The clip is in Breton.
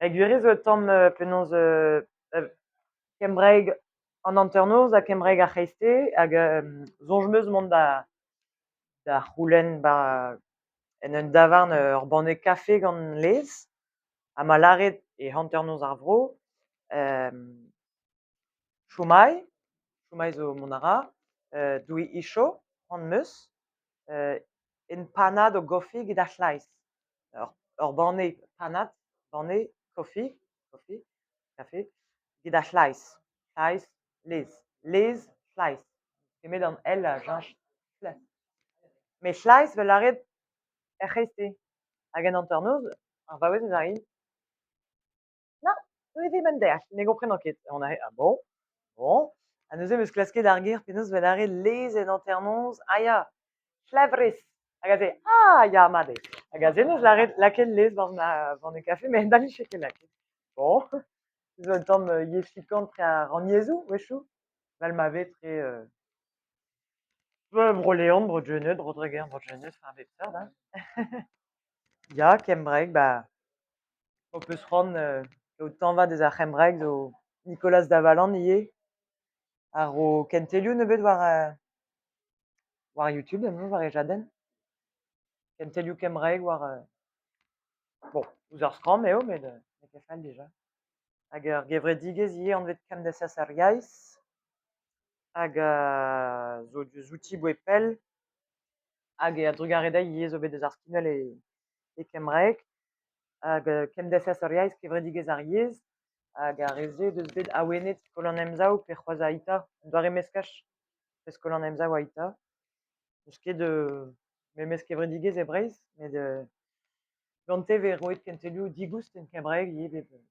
Ha gwir eo zo un tamm penaos kembraeg an hanternoz ha kembraeg ar c'hreisteiz hag soñj 'm eus mont da da c'houlenn 'ba en un davarn ur banne kafe gant laezh ha 'ma lâret e hanternoz ar vro Shwmae, Shwmae zo mont a ra, dwi isio, c'hoant 'm eus, un panad o gofi get ar c'hlaez. Ur banne panad, banne, kofi, kofi, kafe, get ar c'hlaez, c'hlaez, laezh, laezh, c'hlaez. Nemet an L a cheñch. Met c'hlaez 'vel lâret er c'hreisteiz. Hag en hanternoz, ar vaouez ez a-int. Na, dwi ddim yn deall, ne gomprenan ket. On a ah bon, bon. Ha neuze 'm eus klasket ar ger penaos 'vel lâret laezh en hanternoz. Ah ya, chlefris. Hag aze, ah ya, mat eo. Hag aze 'neus lâret lakaet laezh war ma banne kafe, met na vije ket lakaet. Bon, zo un tamm yezh pikant tre ar rannyezhoù a-wechoù, 'vel ma vez tre Bro-Leon, Bro-Gwened, Bro-Dreger, Bro-Gwened, enfin a bep seurt hein. Ya, kembraeg, ba ho peus c'hoant kaout tañva deus ar c'hembraeg zo Nikolaz Davalan ivez a ro kentelioù nebeut war war YouTube emañ war e jadenn. Kentelioù kembraeg war bon, ouzh ar skramm eo met n'eo ket fall dija. Hag ur gevredigezh ivez anvet Cymdeithas ar Iaith hag zo deus outi 'boe pell hag a-drugarez dezhi ivez zo bet deus ar skinwel e kembraeg hag Cymdeithas ar Iaith, kevredigezh ar yezh hag ar re-se deus bet awenet Skol an Emsav pe c'hoazh Ai'ta, un doare meskaj pe Skol an Emsav Ai'ta. N'eus ket memes kevredigezh e Breizh met gante 'vez roet kentelioù digoust en kembraeg ivez bep.